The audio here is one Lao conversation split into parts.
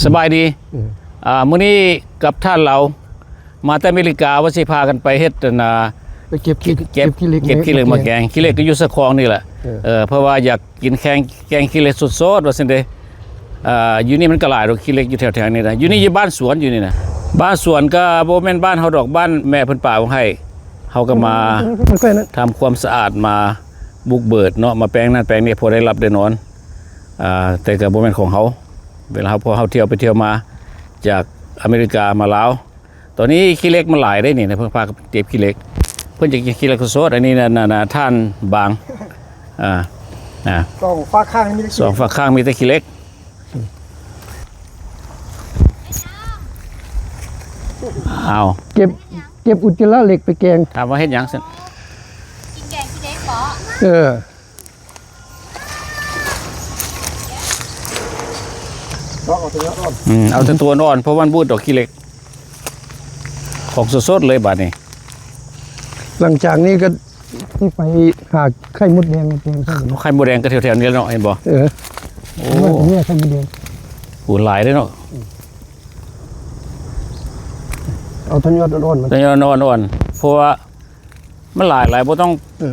ສະບາຍດີ. ເອີ ອ່າ ມື້ນີ້ກັບທ່ານລາວ ມາແຕ່ອາເມລິກາ ວ່າຊິພາກັນໄປເຮັດ ອັນນ່າ ໄປເກັບຂີ້ ເກັບ ເກັບຂີ້ເຫຼັກ ເກັບຂີ້ເຫຼັກມາແກງ. ຂີ້ເຫຼັກກໍຢູ່ສະຄອງນີ້ແຫຼະ. ເອີ ເອີ ເພາະວ່າຢາກກິນແກງ ແກງຂີ້ເຫຼັກສົດໆ ວ່າຊັ້ນເດ. ອ່າ ຢູ່ນີ້ມັນກໍຫຼາຍດອກ ຂີ້ເຫຼັກຢູ່ແຖວໆນີ້ນະ. ຢູ່ນີ້ຢູ່ບ້ານສວນ ຢູ່ນີ້ນະ. ບ້ານສວນກໍບໍ່ແມ່ນບ້ານເຮົາດອກ ບ້ານແມ່ເພິ່ນປະໄວ້. ເຮົາກໍມາ ມັນກໍນັ້ນ ທຳຄວາມສະອາດ ມາບຸກເບີດເນາະ ມາແປງນັ້ນແປງນີ້ ພໍໄດ້ຫຼັບໄດ້ນອນ. ອ່າ ແຕ່ກໍບໍ່ແມ່ນຂອງເຮົາ. ເວລາເຮົາ ພໍເຮົາທ່ຽວໄປທ່ຽວມາ ຈາກອາເມລິກາມາລາວ ຕອນນີ້ຂີ້ເຫຼັກມັນຫຼາຍເດ້ນີ້ນະ ເພິ່ນພາກັນເກັບຂີ້ເຫຼັກ. ເພິ່ນຈະເກັບຂີ້ເຫຼັກສົດໆ. ອັນນີ້ນະ ນະ ນະ ທ່ານບາງ ອ່າ ອ່າ ສອງຝາກຂ້າງມີແຕ່ ສອງຝາກຂ້າງມີແຕ່ຂີ້ເຫຼັກ. ອ້າວ ເກັບ ເກັບອຸດຈະລະເຫຼັກໄປແກງ. ຖາມວ່າເຮັດຫຍັງຊັ້ນ? ກິນແກງຂີ້ເຫຼັກບໍ? ເອີ ເອົາແຕ່ຕົວອ່ອນ ອືມ ເອົາແຕ່ຕົວອ່ອນໆ ເພາະມັນບູດດອກຂີ້ເຫຼັກ ຂອງສົດໆເລີຍບາດນີ້. ຫຼັງຈາກນີ້ກໍຊິໄປຫາໄຂ່ມົດແດງມາແກງໃສ່. ໄຂ່ມົດແດງກໍແຖວໆນີ້ແຫຼະເນາະ ເຫັນບໍ່? ເອີ ໂອ້ ນີ້ໄຂ່ມົດແດງ ໂອ້ ຫຼາຍເດ້ເນາະ. ເອົາແຕ່ຍອດອ່ອນໆມັນ ແຕ່ຍອດອ່ອນໆ ເພາະວ່າ ມັນຫຼາຍໆ ບໍ່ຕ້ອງ ເອີ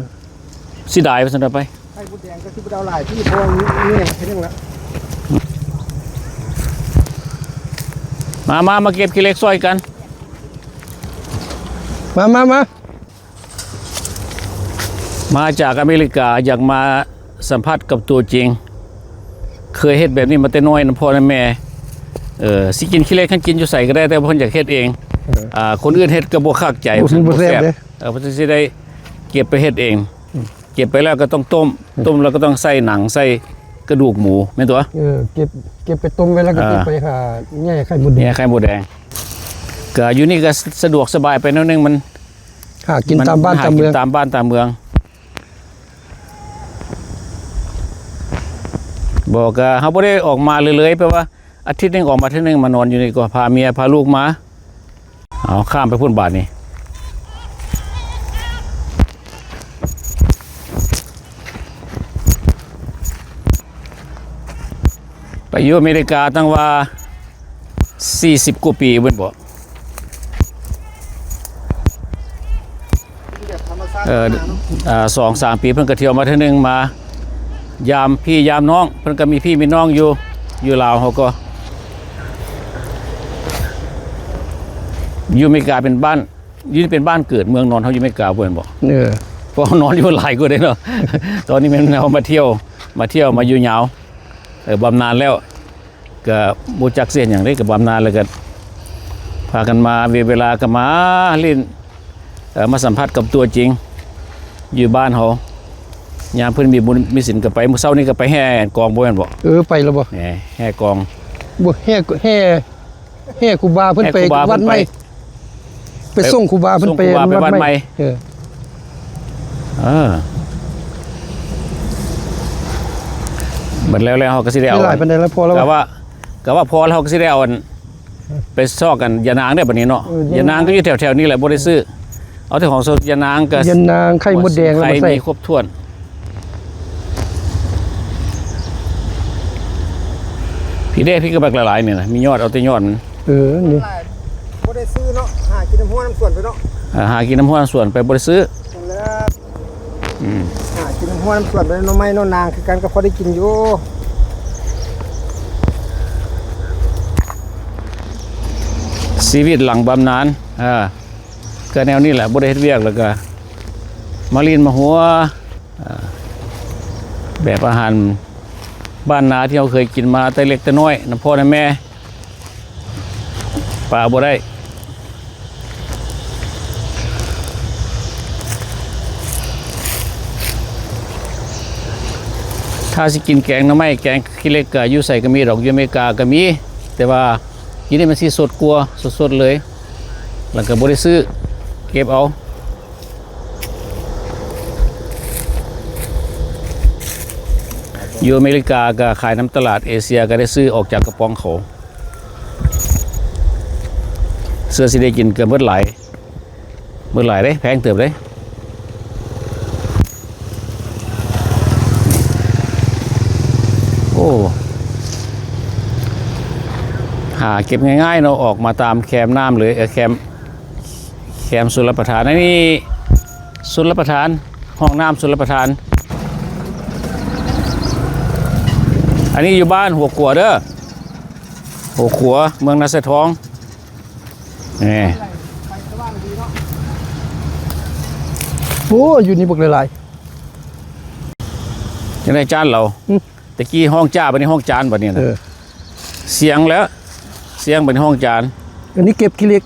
ເສຍດາຍ ວ່າຊັ້ນເຖາະໄປ. ໄຂ່ມົດແດງກໍຄືບໍ່ໄດ້ເອົາຫຼາຍທີ່ ເພາະວ່າແຍງແຄ່ໜຶ່ງລະ. ມາ ມາ ມາເກັບຂີ້ເຫຼັກຊ່ອຍກັນ. ມາ ມາ ມາ ມາຈາກອາເມລິກາ ຢາກມາສຳຜັດກັບຕົວຈິງ. ເຄີຍເຮັດແບບນີ້ມາແຕ່ນ້ອຍນຳພໍ່ນຳແມ່. ເອີ ຊິກິນຂີ້ເຫຼັກ ຄັນກິນຢູ່ໃສກໍໄດ້ ແຕ່ວ່າເພິ່ນຢາກເຮັດເອງ. ເອີ ອ່າ ຄົນອື່ນເຮັດກໍບໍ່ຄັກໃຈ ບໍ່ແຊບ ບໍ່ແຊບເດ້. ເອີ ເພິ່ນຊິໄດ້ເກັບໄປເຮັດເອງ. ອືມ ເກັບໄປແລ້ວກໍຕ້ອງຕົ້ມ ອືມ ຕົ້ມແລ້ວກໍຕ້ອງໃສ່ໜັງ ໃສ່ກະດູກໝູ ແມ່ນຕົວະ? ເອີ ເກັບ ເກັບໄປຕົ້ມໄວ້ແລ້ວກໍ ອ່າ ເກັບໄປຫາແຍ່ໄຂ່ມົດແດງ ແຍ່ໄຂ່ມົດແດງ. ກໍຢູ່ນີ້ກໍສະດວກສະບາຍໄປໜ້ອຍໜຶ່ງ ມັນ ຫາກິນຕາມບ້ານຕາມເມືອງ ຕາມບ້ານຕາມເມືອງ. ບໍ່ ກໍເຮົາບໍ່ໄດ້ອອກມາເລື້ອຍໆ ແປວ່າອາທິດໜຶ່ງອອກມາເທື່ອໜຶ່ງ ມານອນຢູ່ນີ້ກໍພາເມຍພາລູກມາ. ເອົາ ຂ້າມໄປພຸ້ນບາດນີ້. ໄປຢູ່ອາເມລິກາຕັ້ງວ່າສີ່ສິບກວ່າປີແມ່ນບໍ່? ເອີ ອ່າ ສອງສາມປີເພິ່ນກໍທ່ຽວມາເທື່ອໜຶ່ງ ມາ ຢາມພີ່ຢາມນ້ອງ. ເພິ່ນກໍມີພີ່ມີນ້ອງຢູ່ ຢູ່ລາວເຮົາກໍ ຢູ່ອາເມລິກາເປັນບ້ານ ຢູ່ນີ້ເປັນບ້ານເກີດເມືອງນອນເຮົາຢູ່ອາເມລິກາບໍ່ແມ່ນບໍ່? ເອີ ເພາະເຮົານອນຢູ່ຫຼາຍກວ່າເດ້ເນາະ. ຕອນນີ້ແມ່ນເຮົາມາທ່ຽວ ມາທ່ຽວ ມາຢູ່ຍາວ ເອີ ບຳນານແລ້ວ ກໍບໍ່ຈັກຊິເຮັດຫຍັງເດ້ ກໍບຳນານແລ້ວກໍພາກັນມາ ເວ ເວລາກໍມາຫຼິ້ນ ເອີ ມາສຳຜັດກັບຕົວຈິງຢູ່ບ້ານເຮົາ. ຍາມເພິ່ນມີບຸນມີສິນກໍໄປ. ມື້ເຊົ້ານີ້ກໍໄປແຫ່ກອງບໍ່ແມ່ນບໍ່? ເອີ ໄປແລ້ວບໍ່? ແຫ່ ແຫ່ກອງ ບໍ່ ແຫ່ ແຫ່ ແຫ່ຄູບາເພິ່ນ ແຫ່ ໄປ ຄູບາເພິ່ນ ວັດໃໝ່ ໄປ ໄປສົ່ງຄູບາເພິ່ນ ສົ່ງ ໄປ ຄູບາໄປວັດໃໝ່ ວັດໃໝ່. ເອີ ເອີ ບັດແລ້ວໆ ເຮົາກໍຊິໄດ້ເອົາ ຫຼາຍປານໃດແລ້ວ ພໍແລ້ວ ກະວ່າ ກະວ່າພໍແລ້ວ ເຮົາກໍຊິໄດ້ເອົາອັນ ໄປຊອກກັນ ຢານາງເດ້ບັດນີ້ເນາະ. ເອີ ຢານາງ ຢານາງກໍຢູ່ແຖວໆນີ້ແຫຼະ ບໍ່ໄດ້ຊື້. ເອົາແຕ່ຂອງສົດ ຢານາງກໍ ຢານາງ ໄຂ່ມົດແດງ ໄຂ່ມີຄົບຖ້ວນ. ພີ້ເດ້ ພີ້ກໍບັກຫຼາຍໆນີ້ນະ ມີຍອດ ເອົາແຕ່ຍອດມັນ. ເອີ ນີ້ ບໍ່ໄດ້ຊື້ເນາະ ຫາກິນນຳຮົ້ວນຳສວນໄປເນາະ. ເອີ ຫາກິນນຳຮົ້ວນຳສວນໄປ ບໍ່ໄດ້ຊື້. ນັ້ນແຫຼະ ອືມ ຫາກິນນຳຮົ້ວນຳສວນໄປ ໜໍ່ໄມ້ໜໍ່ນາງຄືກັນ ກໍພໍໄດ້ກິນຢູ່. ຊີວິດຫຼັງບຳນານ ເອີ ກໍແນວນີ້ແຫຼະ ບໍ່ໄດ້ເຮັດວຽກ ແລ້ວກໍມາຫຼິ້ນມາຫົວ ເອີ ແບບອາຫານບ້ານນາທີ່ເຮົາເຄີຍກິນມາແຕ່ເລັກແຕ່ນ້ອຍ ນຳພໍ່ນຳແມ່ ປາບໍ່ໄດ້. ຖ້າຊິກິນແກງໜໍ່ໄມ້ ແກງຂີ້ເຫຼັກ ກະຢູ່ໃສກະມີດອກ ຢູ່ອາເມລິກາກະມີ ແຕ່ວ່າຢູ່ນີ້ມັນຊິສົດກວ່າ ສົດໆເລີຍ ແລ້ວກະບໍ່ໄດ້ຊື້ ເກັບເອົາ. ຢູ່ອາເມລິກາກະຂາຍນຳຕະຫຼາດເອເຊຍ ກະໄດ້ຊື້ອອກຈາກກະປ໋ອງເຂົາ. ເຊື່ອຊິໄດ້ກິນກະເບິດຫຼາຍ ເບິດຫຼາຍເດ້ ແພງເຕີບເດ້. ໂອ້ ຫາເກັບງ່າຍໆເນາະ ອອກມາຕາມແຄມນ້ຳເລີຍ ເອີ ແຄມ ແຄມຊົນລະປະທານ. ອັນນີ້ຊົນລະປະທານ ຫ້ອງນ້ຳຊົນລະປະທານ. ອັນນີ້ຢູ່ບ້ານຫົວຂົວເດີ ຫົວຂົວ ເມືອງນາຊາຍທອງ. ນີ້ ໂອ້ ຢູ່ນີ້ບັກຫຼາຍໆ. ຈັ່ງໃດຈານເຮົາ? ອືມ ແຕ່ກີ້ຮ້ອງຈ້າ ບັດນີ້ຮ້ອງຈານ ບັດນີ້ນະ. ເອີ ສຽງແລ້ວ ສຽງບັດນີ້ຮ້ອງຈານ. ອັນນີ້ເກັບຂີ້ເຫຼັກ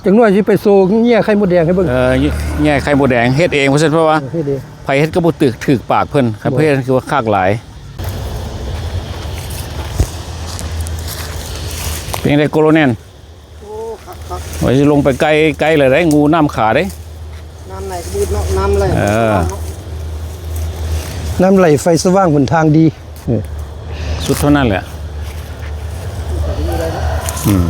ຈັກໜ້ອຍຊິໄປໂຊແຍ່ໄຂ່ມົດແດງໃຫ້ເບິ່ງ. ເອີ ແຍ່ໄຂ່ມົດແດງ ເຮັດເອງວ່າຊັ້ນ ເພາະວ່າ ເອີ ເຮັດເອງ. ໃຜເຮັດກໍບໍ່ຖືກ ຖືກປາກເພິ່ນ ຄັນເພິ່ນເຮັດຄືວ່າຄັກຫຼາຍ. ເປັນຈັ່ງໃດໂກໂລແນນ? ໂອ້ ຄັກໆ ວ່າຊິລົງໄປໃກ້ ໃກ້ແລ້ວໄດ໋ ງູນ້ຳຂາເດ້. ນ້ຳໄຫຼກໍບືດເນາະ ນ້ຳໄຫຼ ເອີ ນ້ຳໄຫຼໄຟສະຫວ່າງຫົນທາງດີ ເອີ ສຸດເທົ່ານັ້ນແຫຼະ. ອືມ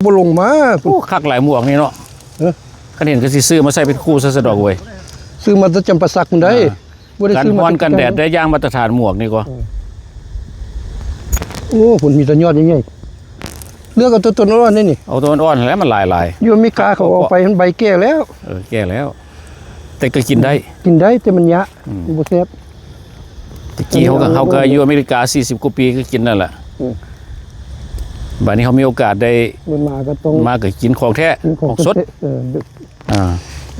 ບໍ່ລົງມາ. ໂອ້ ຄັກຫຼາຍໝວກນີ້ເນາະ. ເອີ ຄັນເຫັນກໍຊິຊື້ມາໃສ່ເປັນຄູ່ຊະ ສະດອກເວີຍ. ຊື້ມາແຕ່ຈຳປາສັກພຸ້ນໄດ໋. ອ່າ ບໍ່ໄດ້ຊື້ມາ ກັນຮ້ອນກັນແດດໄດ້ຢ່າງມາດຕະຖານໝວກນີ້ກໍ. ເອີ ໂອ້ ພຸ້ນມີແຕ່ຍອດໃຫຍ່ໆ. ເລືອກເອົາແຕ່ຕົ້ນອ່ອນໆເດ້ນີ້. ເອົາຕົ້ນອ່ອນແຫຼະ ມັນຫຼາຍໆ. ຢູ່ອາເມລິກາເຂົາເອົາໄປ ມັນໃບແກ່ແລ້ວ. ເອີ ແກ່ແລ້ວ ແຕ່ກໍກິນໄດ້ ກິນໄດ້ ແຕ່ມັນຍະ ອືມ ມັນບໍ່ແຊບ. ແຕ່ກີ້ເຮົາກໍ ເຮົາກໍຢູ່ອາເມລິກາສີ່ສິບກວ່າປີກໍກິນນັ້ນແຫຼະ. ອືມ ບາດນີ້ເຮົາມີໂອກາດໄດ້ ເພິ່ນມາກໍຕ້ອງ ມາກໍກິນຂອງແທ້ ຂອງສົດ. ເອີ ອ່າ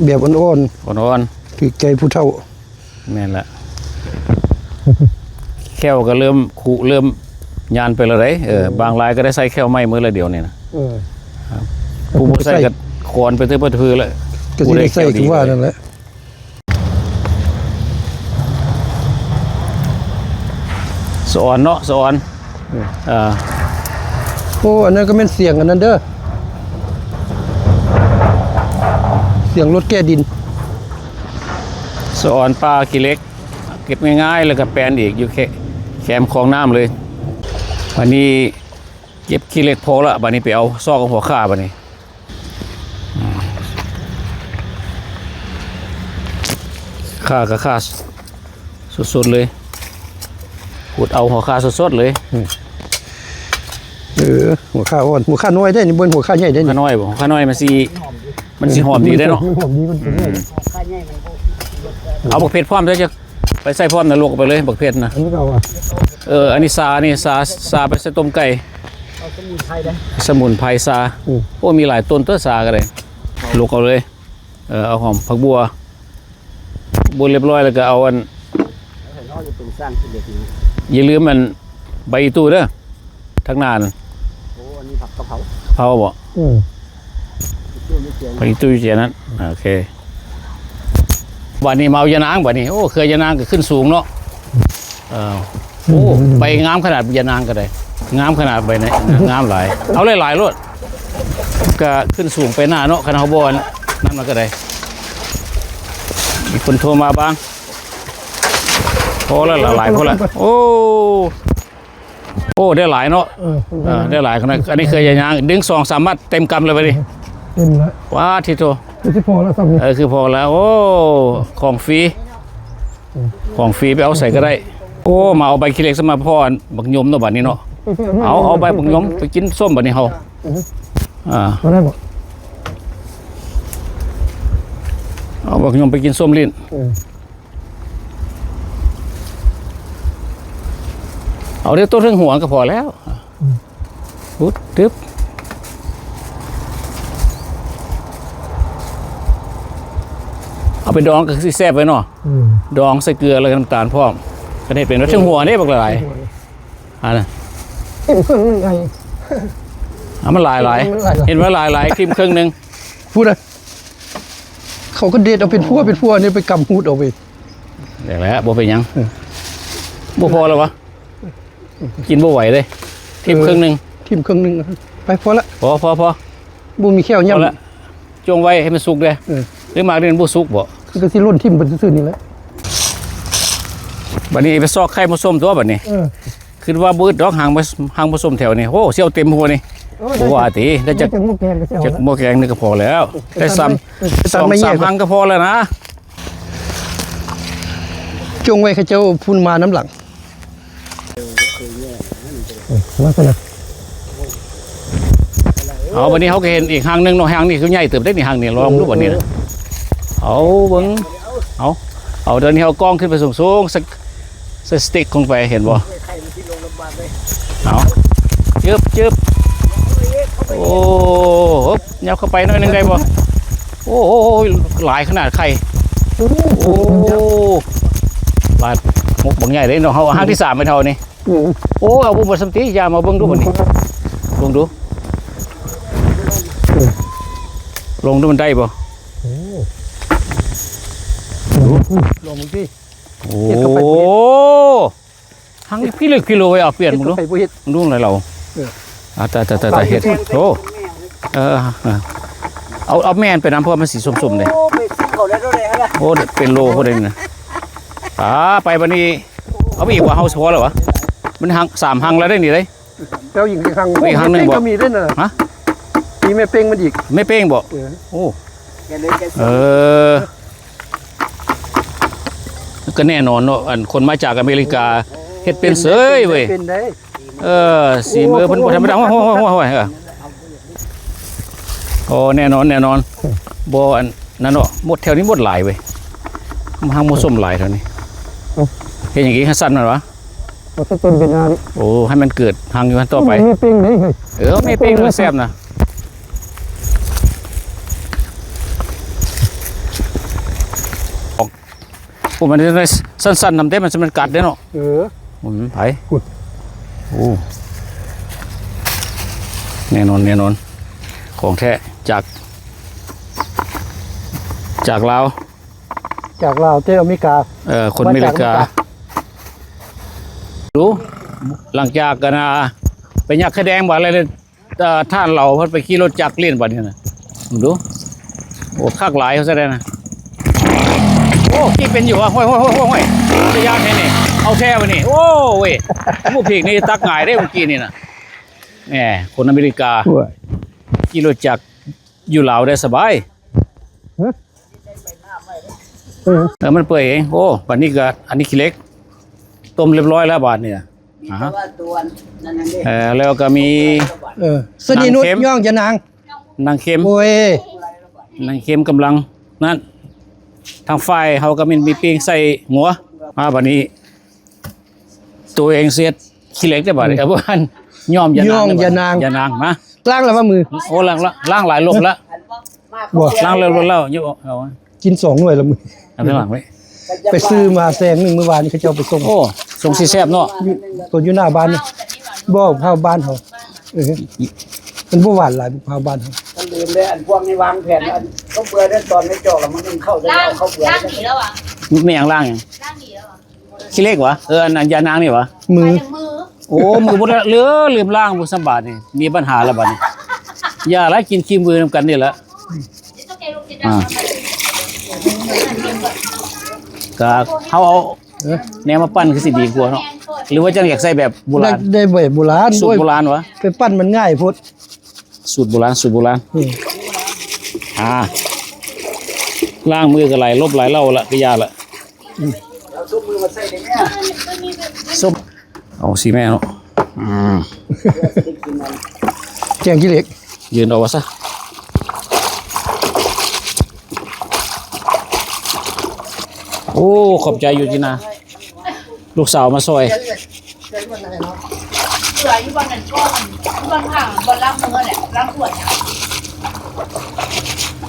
ແບບອ່ອນໆ ອ່ອນໆ ຖືກໃຈຜູ້ເຖົ້າ. ແມ່ນລະ ແຂ້ວກໍເລີ່ມຄຸເລີ່ມຍານໄປແລ້ວເດ້. ເອີ ເອີ ບາງລາຍກໍໄດ້ໃສ່ແຂ້ວໃໝ່ໝົດແລ້ວດຽວນີ້ນະ. ເອີ ຜູ້ບໍ່ໃສ່ກໍຂອນໄປເຕີບປະເທີລະ ກໍຊິໄດ້ໃສ່ຄືວ່ານັ້ນແຫຼະ. ສະອອນເນາະ ສະອອນ. ເອີ ເອີ ໂອ້ ອັນນັ້ນກໍແມ່ນສຽງອັນນັ້ນເດີ ສຽງລົດແກ່ດິນ. ສະອອນປ່າຂີ້ເຫຼັກ ເກັບງ່າຍໆ ແລ້ວກໍແປນອີກ ຢູ່ແຄ ແຄມຄອງນ້ຳເລີຍ. ບາດນີ້ເກັບຂີ້ເຫຼັກພໍລະ ບາດນີ້ໄປເອົາຊອກເອົາຫົວຂ່າບາດນີ້. ອືມ ຂ່າກໍຂ່າສົດໆເລີຍ ຂຸດເອົາຫົວຂ່າສົດໆເລີຍ. ອືມ ເອີ ຫົວຂ່າອ່ອນ ຫົວຂ່ານ້ອຍເດ້ນີ້ ບໍ່ແມ່ນຫົວຂ່າໃຫຍ່ເດ້ນີ້. ຂ່ານ້ອຍບໍ່? ຂ່ານ້ອຍມັນຊິ ມັນຊິຫອມດີເດ້ເນາະ. ມັນຫອມດີ ມັນ ອືມ ເອົາບັກເຜັດພ້ອມເດີ ຈະໄປໃສ່ພ້ອມນະ ລວກເອົາໄປເລີຍບັກເຜັດນະ. ອັນນີ້ກໍເອົາ ເອີ ອັນນີ້ຊາ ນີ້ຊາ ຊາໄປໃສ່ຕົ້ມໄກ່. ເອົາສະໝຸນໄພເດ້ ສະໝຸນໄພຊາ. ອືມ ໂອ້ ມີຫຼາຍຕົ້ນຕົວະຊາກໍໄດ້ ລວກເອົາເລີຍ. ເອີ ເອົາຫອມ ຜັກບົວ ບົວລຽບຮ້ອຍ ແລ້ວກໍເອົາອັນ ເອົາໃຫ້ເຮົາຈະເປັນສ້າງກິນເດັກນີ້. ຢ່າລືມອັນໃບອີ່ຕູເດີ ທາງໜ້ານັ້ນ. ໂອ້ ອັນນີ້ຜັກກະເພົາ ເພົາບໍ? ອືມ ອີ່ຕູຢູ່ເຈຍ ໃບອີ່ຕູຢູ່ເຈຍນັ້ນ. ໂອເຄ ບາດນີ້ມາເອົາຢານາງບາດນີ້. ໂອ້ ເຄືອຢານາງກໍຂຶ້ນສູງເນາະ. ເອີ ໂອ້ ອືມ ໃບງາມຂະໜາດ ຢານາງກໍໄດ້ ງາມຂະໜາດໃບນີ້ ງາມຫຼາຍ. ເອົາຫຼາຍໆໂລດ ກໍຂຶ້ນສູງໄປໜ້າເນາະ ຄັນເຮົາບໍ່ອັນນັ້ນມັນກໍໄດ້. ມີຄົນໂທມາບ້າງ. ພໍແລ້ວ ຫຼາຍ ພໍແລ້ວ. ໂອ້ ໂອ້ ໄດ້ຫຼາຍເນາະ. ເອີ ເອີ ໄດ້ຫຼາຍຂະໜາດ. ອັນນີ້ເຄືອຢານາງ ດຶງສອງສາມມັດເຕັມກຳເລີຍບາດນີ້. ເຕັມແລ້ວ ວ້າ ທິໂທ ຄືຊິພໍແລ້ວສ່ຳນີ້. ເອີ ຄືພໍແລ້ວ. ໂອ້ ຂອງຟຣີ ຂອງຟຣີໄປເອົາໃສກໍໄດ້. ໂອ້ ມາເອົາໃບຂີ້ເຫຼັກຊະມາພໍອັນບັກຍົມເນາະບາດນີ້ເນາະ. ເອົາ ເອົາໃບບັກຍົມໄປກິນສົ້ມບາດນີ້ເຮົາ. ອື ອ່າ ບໍ່ໄດ້ບໍ່? ເອົາບັກຍົມໄປກິນສົ້ມຫຼິ້ນ. ເອີ ເອົາແຕ່ໂຕເທິງຫົວກໍພໍແລ້ວ. ອື ປຸດ ຕຶບ ເອົາໄປດອງກໍຄືຊິແຊບໄວ້ເນາະ. ອື ດອງໃສ່ເກືອ ແລ້ວກໍນ້ຳຕານພ້ອມ. ຄັນເຮັດເປັນວ່າເທິງຫົວເດ້ ບັກຫຼາຍ. ອັນນັ້ນ ເຫັນເຄິ່ງມັນໃຫຍ່ ເອົາມັນຫຼາຍໆ ມັນຫຼາຍໆ ເຫັນວ່າຫຼາຍໆ ຖິ້ມເຄິ່ງໜຶ່ງ. ພຸ້ນນະ ເຂົາກໍເດັດເອົາເປັນພົວເປັນພົວນີ້ ໄປກຳຮູດເອົາໄປ. ແລ້ວແຫຼະ ບໍ່ເປັນຫຍັງ. ເອີ ບໍ່ພໍແລ້ວວະ? ກິນບໍ່ໄຫວເດ້ ຖິ້ມເຄິ່ງໜຶ່ງ ເອີ ຖິ້ມເຄິ່ງໜຶ່ງ. ໄປ ພໍລະ ພໍໆໆ ບໍ່ມີແຂ້ວຫຍ້ຳ ພໍລະ. ຈົ່ງໄວ້ໃຫ້ມັນສຸກເດ້. ເອີ ຫຼືໝາກນີ້ມັນບໍ່ສຸກບໍ? ມັນກໍຊິຫຼົ່ນຖິ້ມໄປຊື່ໆນີ້ແຫຼະ. ບັດນີ້ໄປຊອກໄຂ່ມາສົ້ມຕົວະບັດນີ້. ເອີ ຄິດວ່າບໍ່ອຶດດອກ ຫາງມາ ຫາງມາສົ້ມແຖວນີ້. ໂອ້ ຊິເອົາເຕັມຫົວນີ້. ໂອ້ຍ ບໍ່ວ່າຕິ ໄດ້ຈັກ ຈັກໝໍ້ແກງກໍຊິເອົາ ຈັກໝໍ້ແກງນີ້ກໍພໍແລ້ວ. ໄດ້ຊ້ຳ ໄດ້ຊ້ຳ ສອງສາມຫາງກໍພໍແລ້ວນະ. ໂຈ ຈົ່ງໄວ້ເຂົາເຈົ້າພຸ້ນມານຳຫຼັງ. ເອີ ມາຊັ້ນນະ. ເອົາ ບັດນີ້ເຮົາກໍເຫັນອີກຮັງໜຶ່ງເນາະ. ຮັງນີ້ຄືໃຫຍ່ເຕີບເດ້ນີ້ ຮັງນີ້. ລອງດູບັດນີ້ນະ. ເອົາເບິ່ງ ເອົາ ເອົາ ດຽວນີ້ເຮົາກ້ອງຂຶ້ນໄປສູງໆ ສະ ສະຕິກລົງໄປ ເຫັນບໍ່? ເອົາ ຈຶບ ຈຶບ ໂອ້ ຫຍັບເຂົ້າໄປໜ້ອຍໜຶ່ງໄດ້ບໍ່? ໂອ້ ໂອ້ ໂອ້ ຫຼາຍຂະໜາດໄຂ່. ໂອ້ ປາດ ໝົກບັກໃຫຍ່ເດ້ເນາະ. ເຮົາ ອືມ ຮັງທີສາມແມ່ນເຮົານີ້. ອືມ ໂອ້ ເອົາບໍ່ໝົດຊ້ຳຕິ. ຢ່າມາເບິ່ງດູບັດນີ້ ເບິ່ງດູ ເອີ ລອງດູມັນໄດ້ບໍ່? ໂອ້ ລອງເບິ່ງຕິ. ໂອ້ ເຮັດເຂົ້າໄປບໍ່ເຮັດ? ຮັງພິລຶກພິໂລເວີຍ. ເອົາປ່ຽນເບິ່ງດູ ເຮັດເຂົ້າໄປບໍ່ເຮັດ? ເບິ່ງດູແລ້ວ ເອີ ອ່າ ຕາຍ ຕາຍ ຕາຍ ຕາຍ ເຮັດ ໂອ້ ເອີ ເອີ ເອົາ ເອົາແມ່ນໄປນຳ ເພາະວ່າມັນສີສົ້ມໆເດ້. ໂອ້ ເປັນໂລພຸ້ນເດ້ນີ້ນະ. ອ່າ ໄປບັດນີ້ ເອົາອີກວ່າ ເຮົາພໍແລ້ວຫວາ? ມັນຮັງ ສາມຮັງແລ້ວເດ້ນີ້ເດ້. ແລ້ວອີກຮັງ ອີກຮັງໜຶ່ງບໍ່? ກໍມີເດ້ນະ. ຮະ? ມີແມ່ເປ້ງມັນອີກ. ແມ່ເປ້ງບໍ່? ເອີ ໂອ້ ເອີ ກໍແນ່ນອນເນາະ ອັນຄົນມາຈາກອາເມລິກາ ເຮັດເປັນເສີຍເວີຍ. ເປັນໄດ້ ເອີ ສີມືເພິ່ນບໍ່ທຳມະດາ. ໂອ້ຍ ໂອ້ຍ ໂອ້ຍ ໂອ້ຍ ເອີ ໂອ້ ແນ່ນອນ ແນ່ນອນ. ບໍ່ ອັນນັ້ນເນາະ ໝົດແຖວນີ້ໝົດຫຼາຍເວີຍ. ຮັງໝົດສົ້ມຫຼາຍແຖວນີ້. ເຮັດຫຍັງອີກ? ໃຫ້ສັ້ນມັນຫວາ? ບໍ່ ຕົ້ນເປັນນານ. ໂອ້ ໃຫ້ມັນເກີດຮັງຢູ່ຫັ້ນຕໍ່ໄປ. ມີເປັງເດ້. ເອີ ມີເປັງແລ້ວແຊບນະ. ໂອ້ ມັນສັ້ນໆນຳເດ້ ມັນ ມັນກັດເດ້ເນາະ. ເອີ ໂອ້ ໄປ ໂອ້ ແນ່ນອນ ແນ່ນອນ ຂອງແທ້ ຈາກ ຈາກລາວ ຈາກລາວແຕ່ອາເມລິກາ. ເອີ ຄົນອາເມລິກາ ມາຈາກອາເມລິກາ. ດູ ຫຼັງຈາກກັນນະ ໄປຍັກໄຂ່ແດງບໍ່ ແລ້ວ ເອີ ທ່ານລາວເພິ່ນໄປຂີ່ລົດຈັກຫຼິ້ນບັດນີ້ນະ ເບິ່ງດູ. ໂອ້ ຄັກຫຼາຍເຂົາຊະໄດ໋ນະ. ໂອ້ ຂີ່ເປັນຢູ່ຫວາ? ໂອ້ຍ ໂອ້ຍ ໂອ້ຍ ໂອ້ຍ ຕາຢ້ານແທ້ນີ້. ເອົາແທ້ບັດນີ້. ໂອ້ເວີຍ ໝູ່ພີກນີ້ຕັກຫງາຍເດ້ມື້ກີ້ນີ້ນະ. ແໝ່ ຄົນອາເມລິກາ ໂອ້ຍ ຂີ່ລົດຈັກຢູ່ລາວໄດ້ສະບາຍ. ຮະ? ເອີ ເອີ ມັນເປື່ອຍເອງ. ໂອ້ ບັດນີ້ກໍ ອັນນີ້ຂີ້ເຫຼັກ ຕົ້ມຮຽບຮ້ອຍແລ້ວບາດນີ້ນະ. ມີແຕ່ວ່າຕົວນັ້ນເດ້ ເອີ ແລ້ວກໍມີ ເອີ ສະນີນຸດ ໜັງເຂັມ ຍ້ອງຢານາງ ໜັງເຂັມ ໂອ້ຍ ໜັງເຂັມກຳລັງນັ້ນ. ທາງຝ່າຍເຮົາກໍມີ ມີປີ້ງໃສ່ງົວ. ມາບັດນີ້ ໂຕເອງເສດຂີ້ເຫຼັກໄດ້ບາດນີ້. ເອີ ບໍ່ທັນຍ້ອມຢານາງ ຍ້ອງຢານາງ ຢານາງມາ. ລ້າງແລ້ວວ່າມື? ໂອ້ ລ້າງ ລ້າງຫຼາຍລົບແລ້ວ. ບໍ່ ລ້າງແລ້ວລົບແລ້ວ ເອົາ ກິນສອງໜ່ວຍລະມື້. ອັນນັ້ນຫວາງໄວ້ ໄປຊື້ມາແຊງໜຶ່ງມື້ວານນີ້ ເຂົາເຈົ້າໄປສົ່ງ. ໂອ້ ສົ່ງຊິແຊບເນາະ. ຢູ່ ຕົວຢູ່ໜ້າບ້ານນີ້. ບໍ່ ເຜົາບ້ານເຮົາ. ເອີ ມັນບໍ່ຫວານຫຼາຍ ເຜົາບ້ານເຮົາ. ມັນລືມເດ້ ອັນພວກນີ້ວາງແຜນ ອັນເຂົ້າເບືອເດ້ ຕອນໃນຈອກ ແລ້ວມັນໜຶ່ງເຂົ້າ ແລ້ວເອົາເຂົ້າເບືອ. ລ້າງດີແລ້ວຫວາ? ແມ່ນຫຍັງລ້າງຫຍັງ? ຂີ້ເຫຼັກຫວາ? ເອີ ອັນ ອັນຢານາງນີ້ຫວາ? ມື ໂອ້ ມືບໍ່ໄດ້ ເຫຼືອ ລືມລ້າງບໍ່ສຳບາດນີ້ ມີບັນຫາແລ້ວບັດນີ້. ຢ່າລະ ກິນຂີ້ມືນຳກັນນີ້ລະ. ອ່າ ກະເຮົາເອົາແນວມາປັ້ນຄືຊິດີກວ່າເນາະ ຫຼືວ່າຈັ່ງຢາກໃຊ້ແບບໂບລານ? ໄດ້ ໄດ້ແບບໂບລານ. ສູດໂບລານຫວາ? ໂອ້ຍ ໄປປັ້ນມັນງ່າຍໂພດ. ສູດໂບລານ ສູດໂບລານ. ອືມ ອ່າ ລ້າງມືກໍຫຼາຍລົບຫຼາຍເລົ່າລະ ກໍຢ່າລະ. ອືມ ເອົາຊຸບມືມາໃສ່ໄດ້ແມ່. ຊຸບ ເອົາຊິແມ່ເນາະ. ອືມ ແກງຂີ້ເຫຼັກ ຢືນເອົາວ່າຊະ. ໂອ້ ຂອບໃຈຢູ່ທີ່ນາ ລູກສາວມາຊ່ອຍ. ເກືອຢູ່ບ່ອນນັ້ນກ່ອນ ບ່ອນຂ້າງ ບ່ອນລ້າງມືແຫຼະ ລ້າງຖ້ວຍນະ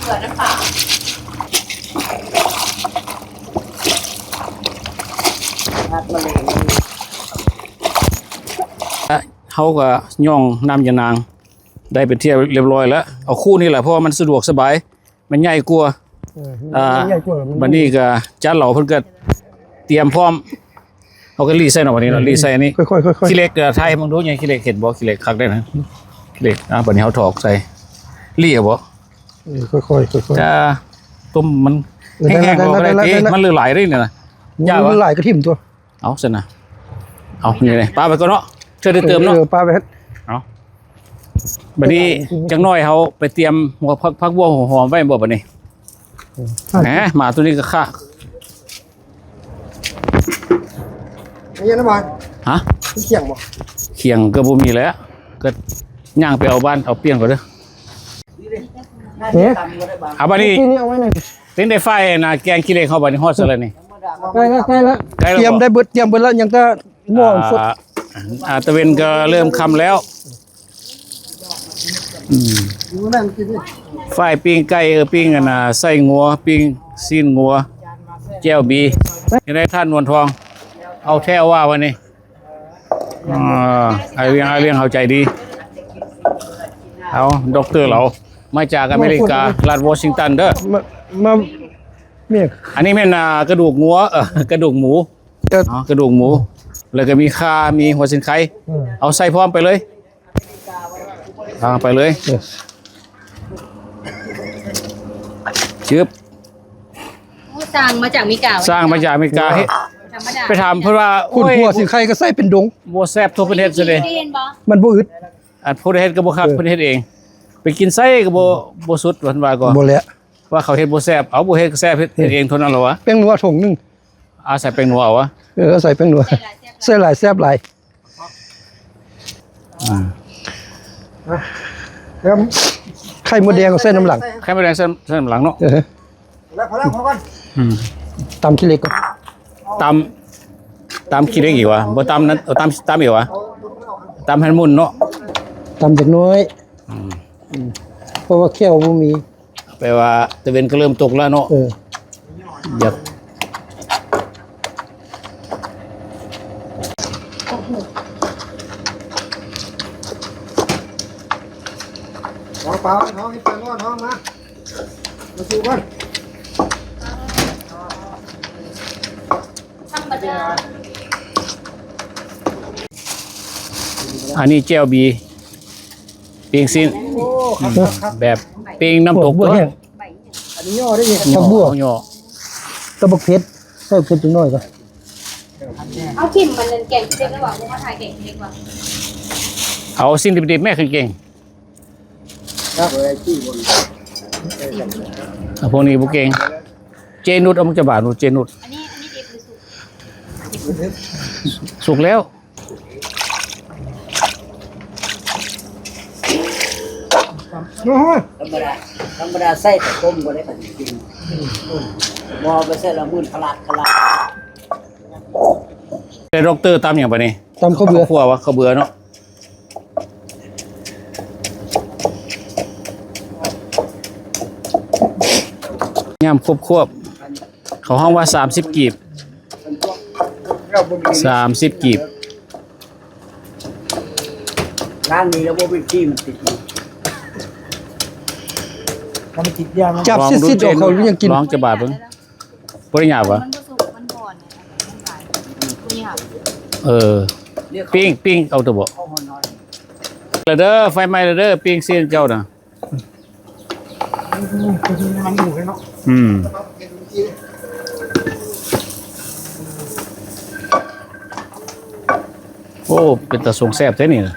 ເກືອນ້ຳປາ. ເຮົາກໍຍ້ອງນ້ຳຢານາງໄດ້ເປັນທີ່ຮຽບຮ້ອຍແລ້ວ. ເອົາຄູ່ນີ້ແຫຼະ ເພາະວ່າມັນສະດວກສະບາຍ. ມັນໃຫຍ່ກວ່າ. ເອີ ມັນ ອ່າ ໃຫຍ່ກວ່າ. ບັດນີ້ກໍຈານເຫຼົ້າເພິ່ນກໍຕຽມພ້ອມ ເຮົາກໍລີໃສ່ເນາະ. ບັດນີ້ເນາະ ເອີ ລີໃສ່ອັນນີ້ ຄ່ອຍໆໆໆ. ຂີ້ເຫຼັກ ເອີ ຖ່າຍໃຫ້ເບິ່ງດູ ໃຫຍ່ຂີ້ເຫຼັກ ເຫັນບໍ່? ຂີ້ເຫຼັກຄັກເດ້ນະ ຂີ້ເຫຼັກ. ອ່າ ບັດນີ້ເຮົາຖອກໃສ່ ລີເອົາບໍ່? ເອີ ຄ່ອຍໆໆໆ. ຈະຕົ້ມມັນ ເອີ ແຫ້ງໆ ໄດ້ ບໍ່ກໍໄດ້ ໄດ້ ໄດ້ ໄດ້ ມັນເຫຼືອຫຼາຍເດ້ນີ້ນະ. ຢ່າ ມັນຫຼາຍກໍຖິ້ມຕົວະ. ເອົາຊັ້ນນະ ເອົານີ້ເລີຍ ປະໄວ້ກ່ອນເນາະ ເທື່ອໄດ້ເຕີມເນາະ. ເອີ ປະໄວ້. ເອົາ ບັດນີ້ຈັກໜ້ອຍເຮົາໄປຕຽມຫົວຜັກ ຜັກບົວຫົວຫອມໄວ້ບໍ່ບັດນີ້. ເອີ ແໝ ໝາຕົວນີ້ກໍຄະ ເ ເຮັດຫຍັງນະບາດ? ຮະ? ມີຂຽງບໍ່? ຂຽງກໍບໍ່ມີແຫຼະ ກໍຍ່າງໄປເອົາບ້ານ ເອົາປ່ຽງກ່ອນເດີ. ເອີ ເອົາບາດນີ້ ກິນນີ້ເອົາໄວ້ໜ່ອຍ. ເປັນໄດ້ຝ່າຍນະ ແກງຂີ້ເຫຼັກເຮົາບາດນີ້ຮອດໃສແລ້ວນີ້? ໃກ້ແລ້ວ ໃກ້ແລ້ວ ໃກ້ແລ້ວ ຕຽມໄດ້ເບິດ ຕຽມເບິດແລ້ວ ຍັງແຕ່ໝໍ້ສົດ. ອ່າ ອ່າ ຕາເວັນກໍເລີ່ມຄ່ຳແລ້ວ. ອືມ ຝ່າຍປີ້ງໄກ່ ເອີ ປີ້ງອັນນ່າ ໄສ້ງົວ ປີ້ງຊີ້ນງົວ ແຈ່ວບີ ເຮັດໃຫ້ທ່ານນວນທອງ ເອົາແທ້ວ່າວັນນີ້. ອ່າ ອ້າຍວຽງ ອ້າຍວຽງເຮົາໃຈດີ. ເອົາ ດັອກເຕີເຮົາມາຈາກອາເມລິກາ ລັດວໍຊິງຕັນເດີ. ມາ ມາ ອັນນີ້ແມ່ນ ອ່າ ກະດູກງົວ ເອີ ກະດູກໝູ ເນາະ ກະດູກໝູ ແລ້ວກໍມີຂ່າ ມີຫົວສີນໄຄ ເອົາໃສ່ພ້ອມໄປເລີຍ. ອ່າ ໄປເລີຍ ເອີ ຊຶບ. ໂອ້ ສັ່ງມາຈາກອາເມລິກາ ສັ່ງມາຈາກອາເມລິກາ. ເຮັດ ທຳມະດາ ໄປຖາມເພິ່ນວ່າ ໂອ້ຍ ຫົວສີນໄຄກໍໃສ່ເປັນດົງ ບໍ່ແຊບເທົ່າເພິ່ນເຮັດຊະເດ. ເຫັນບໍ່? ມັນບໍ່ອຶດ ອັນຜູ້ໃດເຮັດກໍບໍ່ຄັກ ເອີ ເພິ່ນເຮັດເອງ ໄປກິນໃສກໍບໍ່ ບໍ່ສຸດ ເພິ່ນວ່າກໍ ບໍ່ແຫຼະ ວ່າເຂົາເຮັດບໍ່ແຊບ. ເອົາ ບໍ່ເຮັດກໍແຊບ ເຮັດ ເຮັດເອງເທົ່ານັ້ນລະວະ. ແປ້ງນົວຖົງໜຶ່ງ ອາ ໃສ່ແປ້ງນົວເອົາວະ. ເອີ ໃສ່ແຊບຫຼາຍ ໃສ່ຫຼາຍແຊບຫຼາຍ. ອ່າ ແລ້ວໄຂ່ມົດແດງເອົາໃສ່ນຳຫຼັງ ໄຂ່ມົດແດງໃສ່ ໃສ່ນຳຫຼັງເນາະ. ເອີ ພໍແລ້ວ ພໍແລ້ວ ພໍກ່ອນ. ອືມ ຕຳຂີ້ເຫຼັກກ່ອນ ຕຳ ຕຳຂີ້ເຫຼັກອີກວະ ບໍ່ຕຳນັ້ນ ເອົາ ຕຳ ຕຳອີກວະ ຕຳໃຫ້ໝຸ່ນເນາະ ຕຳຈັກໜ້ອຍ. ອືມ ເພາະວ່າແຂ້ວບໍ່ມີ. ແປວ່າຕາເວັນກໍເລີ່ມຕົກແລ້ວເນາະ. ເອີ ຢາກ ເອົາປາ ເອົາ ເອົາ ເອົາ ເອົາ ມາ ມາສູ່ກັນ. ທຳມະດາ. ອັນນີ້ແຈ່ວບີ ປີ້ງຊີ້ນ ໂອ້ ຄັກ ອືມ ຄັກ ຄັກ ແບບປີ້ງນ້ຳຕົກ ໂອ້ ບໍ່ແຫ້ງ ອັນນີ້ຍໍໄດ້ນີ້ ຜັກບົວ ຍໍ ກັບບັກເຜັດ ໃສ່ເຜັດຈັກໜ້ອຍກໍ ເອົາຖິ້ມມັນນັ້ນແກງເລັກແລ້ວວ່າ ບໍ່ມາຖ່າຍແກງເລັກວ່າ ເອົາຊີ້ນດິບໆແມ່ ຄັນເກັ່ງ. ເອົາພວກນີ້ບໍ່ເກັ່ງ. ເຈນຸດ ເອົາມັກຈະບາດ ເຈນຸດ. ອັນນີ້ ອັນນີ້ດິບຫຼືສຸກ? ສຸກແລ້ວ. ທຳມະດາ ທຳມະດາໃສ່ແຕ່ຕົ້ມກໍໄດ້ ຄັນກິນບໍ່ໄປໃສ່ລະມື່ນຂະຫຼາດຂະຫຼາດ. ແຕ່ດັອກເຕີຕຳຫຍັງບາດນີ້? ຕຳເຂົ້າເບືອ ເຂົ້າຂົ້ວວະ ເຂົ້າເບືອເນາະ. ຍຳຄວບໆ ເຂົາຮ້ອງວ່າສາມສິບກີບ ສາມສິບກີບ. ລ້າງນີ້ແລ້ວບໍ່ເປັນຂີ້ມັນຕິດຢູ່ ມັນຕິດຢາງ ຈັບຊິດໆ ອອກ ເຂົາຍັງກິນ ລອງຈະບາດເບິ່ງ. ບໍ່ໄດ້ຫຍາບຫວາ? ມັນບໍ່ສຸກ ມັນອ່ອນ ມັນຫວານ ບໍ່ຫຍາບ. ເອີ ປີ້ງ ປີ້ງເອົາຕົວບໍ່? ແລ້ວເດີ ໄຟໄໝ້ແລ້ວເດີ ປີ້ງຊີ້ນເຈົ້ານະ. ອືມ ໂອ້ ເປັນຕາຊົງແຊບແທ້ນີ້ນະ.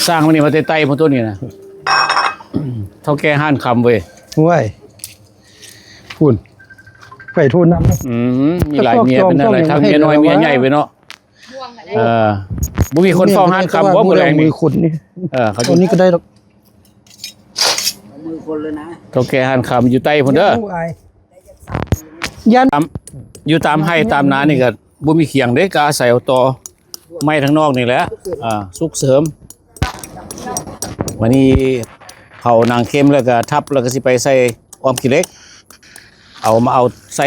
ສ້າງມັນນີ້ມາແຕ່ໃຕ້ພຸ້ນໂຕນີ້ນະ ເຖົ້າແກ່ຮ້ານຄຳເວີຍ. ຫ້ວຍ ພຸ້ນ ໄປໂທນຳ. ອືມ ມີຫຼາຍເມຍເປັນນັ້ນແຫຼະ ທັງເມຍນ້ອຍເມຍໃຫຍ່ເວີຍເນາະ. ເອີ ບໍ່ມີຄົນເຝົ້າຮ້ານຄຳບໍ່ມື້ແລງນີ້? ເອີ ເຂົາ ຕົວນີ້ກໍໄດ້ດອກ ເຖົ້າແກ່ຮ້ານຄຳຢູ່ໃຕ້ພຸ້ນເດີ. ຢ້ານ ຕາມ ຢູ່ຕາມໄຮ່ຕາມນານີ້ກໍບໍ່ມີຂຽງເດ້ ກໍອາໄສເອົາຕໍໄມ້ທາງນອກນີ້ແຫຼະ ອ່າ ສຸກເສີມ. ບາດນີ້ເຜົາໜັງເຂັມແລ້ວກໍທັບ ແລ້ວກໍຊິໄປໃສ່ອ້ອມຂີ້ເຫຼັກ ເອົາມາເອົາໃສ່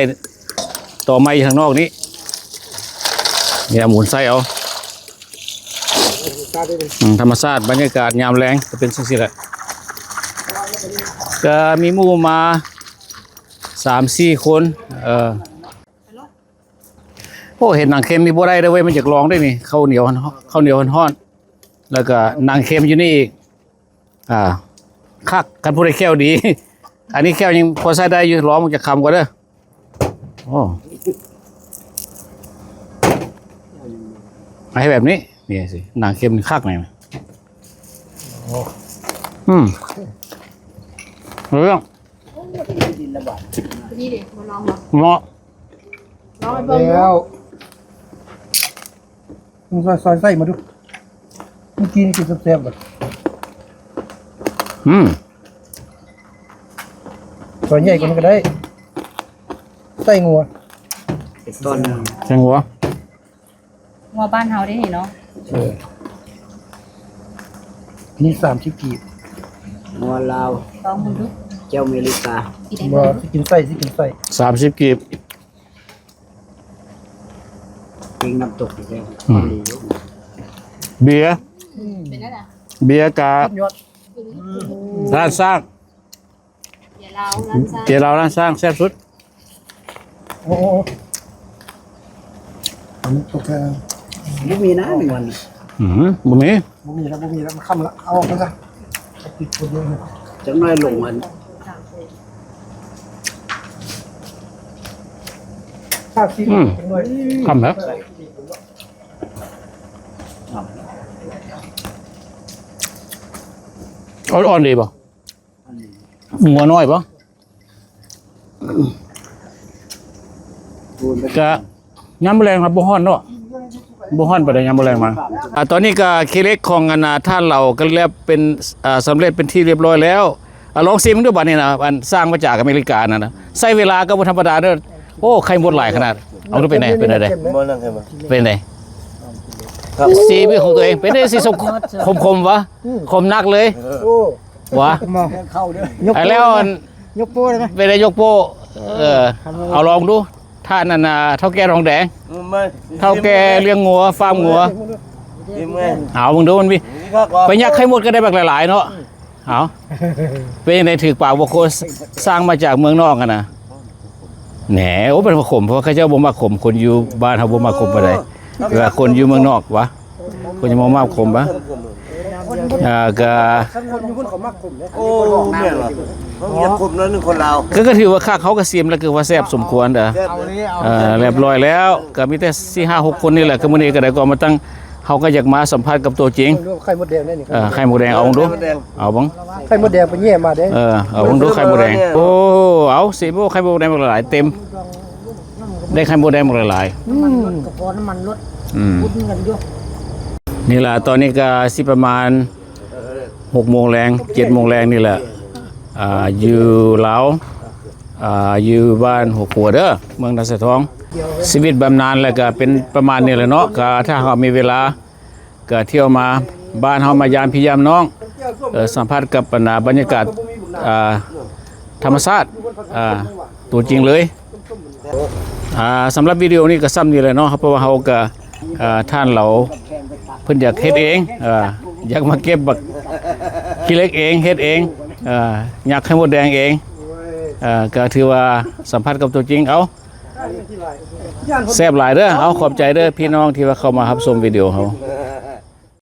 ຕໍໄມ້ທາງນອກນີ້ ນີ້ໝູນໃສ່ເອົາ. ອືມ ທຳມະຊາດ ບັນຍາກາດຍາມແລງກໍເປັນຈັ່ງຊີ້ແຫຼະ. ກໍມີໝູ່ມາສາມສີ່ຄົນ ເອີ ໂອ້ ເຫັນໜັງເຂັມນີ້ບໍ່ໄດ້ເດີເວີຍ ມັນຢາກລອງເດ້ນີ້ ເຂົ້າໜຽວ ເຂົ້າໜຽວຮ້ອນໆ ແລ້ວກໍໜັງເຂັມຢູ່ນີ້ອີກ. ອ່າ ຄັກ ຄັນຜູ້ໃດແຂ້ວດີ. ອັນນີ້ແຂ້ວຍັງພໍໃຊ້ໄດ້ຢູ່ ລອງມັນຈະຄຳກ່ອນເດີ. ໂອ້ ໃຫ້ແບບນີ້ ນີ້ຊິ ໜັງເຂັມນີ້ຄັກນີ້. ອືມ ເລື່ອງ ນີ້ເດ ມາລອງເນາະ ເນາະ. ລອງໃຫ້ເບິ່ງ ແລ້ວ ລອງຊອຍໆໃສ່ມາດູ. ເມື່ອກີ້ນີ້ກິນແຊບໆ ອືມ ຊອຍໃຫຍ່ກວ່ານັ້ນກໍໄດ້. ໃສ່ງົວ ເປັນຕອນໜຶ່ງ ໃສ່ງົວ. ງົວບ້ານເຮົາເດ້ນີ້ເນາະ. ເອີ ນີ້ສາມສິບກີບ. ງົວລາວ ລອງເບິ່ງດູ. ແຈ່ວເມລິກາ ບໍ່ ຊິກິນໄສ້ ຊິກິນໄສ້. ສາມສິບກີບ. ກິນນ້ຳຕົກຢູ່ແລ້ວ. ອືມ ເບຍ ອືມ ເປັນແນວໃດ? ເບຍກະ ສຸດຍອດ. ອືມ ຮ້ານຊ້າງ ເບຍລາວ ຮ້ານຊ້າງ ເບຍລາວ ຮ້ານຊ້າງ ແຊບສຸດ. ໂອ້ ອັນນີ້ຕົກແລ້ວ ບໍ່ມີນະ ແມງວັນ. ອືມ ບໍ່ມີ ບໍ່ມີແລ້ວ ບໍ່ມີແລ້ວ ມັນຄ່ຳລະ ເອົາອອກໄປຊະ. ຕິດຄົນເດີ ຈັກໜ້ອຍລົງອັນ ອືມ ຄ່ຳແລ້ວ. ອ່ອນໆ ດີບໍ່? ງົວນ້ອຍບໍ່? ກະຍາມມື້ແລງຄັບ ບໍ່ຮ້ອນເນາະ ບໍ່ຮ້ອນປານໃດຍາມມື້ແລງມາ. ອ່າ ຕອນນີ້ກະຂີ້ເຫຼັກຂອງອັນນ່າ ທ່ານລາວກະແລ້ວເປັນ ອ່າ ສຳເລັດເປັນທີ່ຮຽບຮ້ອຍແລ້ວ. ອ່າ ລອງຊີມເບິ່ງດູບາດນີ້ນະ ອັນສ້າງມາຈາກອາເມລິການັ້ນນະ ໃຊ້ເວລາກໍບໍ່ທຳມະດາເດີ. ໂອ້ ໄຂ່ມົດຫຼາຍຂະໜາດ. ເອົາດູ ເປັນໃດ? ເປັນແດ? ເປັນໃດ? ຊີມຂອງຕົວເອງ ເປັນໃດ? ຊິສົມ ຂົມໆ ຫວາ? ອືມ ຂົມໜັກເລີຍ. ໂອ້ ຫວາ? ແລ້ວອັນ ຍົກໂປ້ໄດ້ໄໝ? ເປັນໃດ? ຍົກໂປ້. ເອີ ເອົາລອງດູ. ທ່ານອັນນ່າ ເຖົ້າແກ່ທອງແດງ ເຖົ້າແກ່ລ້ຽງງົວ ຟາມງົວ. ເອົາເບິ່ງດູ ມັນມີ ໄປຍັກໄຂ່ມົດກໍໄດ້ບັກຫຼາຍໆ ເນາະ. ເອົາ ເປັນຈັ່ງໃດ? ຖືກປາກບໍ່ໂຄ ສ້າງມາຈາກເມືອງນອກຫັ້ນນະ. ແໜ ໂອ້ ເປັນຂົມ ເພາະວ່າເຂົາເຈົ້າບໍ່ມັກຂົມ ຄົນຢູ່ບ້ານເຮົາບໍ່ມັກຂົມປານໃດ ເວລາຄົນຢູ່ເມືອງນອກຫວາ ເພິ່ນຈະບໍ່ມັກຂົມຫວາ. ອ່າ ກະ ຄັນຄົນຢູ່ພຸ້ນເຂົາມັກຂົມເດ້. ໂອ້ ແມ່ນຫວາ ເຮົາຢາກຂົມໜ້ອຍໜຶ່ງ ຄົນລາວ. ກະ ກະຖືວ່າຄັກ ເຮົາກະຊີມແລ້ວ ກະວ່າແຊບສົມຄວນເດີ. ເອີ ຮຽບຮ້ອຍແລ້ວ ກະມີແຕ່ສີ່ຫ້າຫົກຄົນນີ້ແຫຼະ. ກະມື້ນີ້ກະໄດ້ກໍມາຕັ້ງ ເຮົາກໍຢາກມາສຳຜັດກັບຕົວຈິງ. ໄຂ່ມົດແດງໄດ້ນີ້. ເອີ ໄຂ່ມົດແດງ ເອົາເບິ່ງດູ ເອົາເບິ່ງ. ໄຂ່ມົດແດງໄປແຍ່ມາເດ້. ເອີ ເອົາເບິ່ງດູໄຂ່ມົດແດງ. ໂອ້ ເອົາຊິ ໂອ້ ໄຂ່ມົດແດງບັກຫຼາຍໆ ເຕັມ ໄດ້ໄຂ່ມົດແດງບັກຫຼາຍໆ. ອືມ ກະພໍນ້ຳມັນລົດ ອືມ ພຸ້ນກັນຢູ່. ນີ້ລະ ຕອນນີ້ກະຊິປະມານຫົກໂມງແລງ ເຈັດໂມງແລງນີ້ແຫຼະ. ອ່າ ຢູ່ລາວ ອ່າ ຢູ່ບ້ານຫົວຂົວເດີ ເມືອງນາຊາຍທອງ. ຊີວິດບຳນານແລ້ວກະເປັນປະມານນີ້ແຫຼະເນາະ. ກະຖ້າເຮົາມີເວລາ ກະທ່ຽວມາບ້ານເຮົາ ມາຢາມພີ່ຢາມນ້ອງ ເອີ ສຳຜັດກັບບັນຍາກາດ ອ່າ ທຳມະຊາດ ອ່າ ຕົວຈິງເລີຍ. ອ່າ ສຳລັບວິດີໂອນີ້ກະສ່ຳນີ້ແຫຼະເນາະ ເພາະວ່າເຮົາກະ ອ່າ ທ່ານລາວເພິ່ນຢາກເຮັດເອງ ອ່າ ຢາກມາເກັບບັກຂີ້ເຫຼັກເອງ ເຮັດເອງ ອ່າ ຍັກໄຂ່ມົດແດງເອງ ອ່າ ກະຖືວ່າສຳຜັດກັບຕົວຈິງ. ເອົາ ແຊບຫຼາຍເດີ. ເອົາ ຂອບໃຈເດີພີ່ນ້ອງທີ່ວ່າເຂົ້າມາຮັບຊົມວິດີໂອເຮົາ.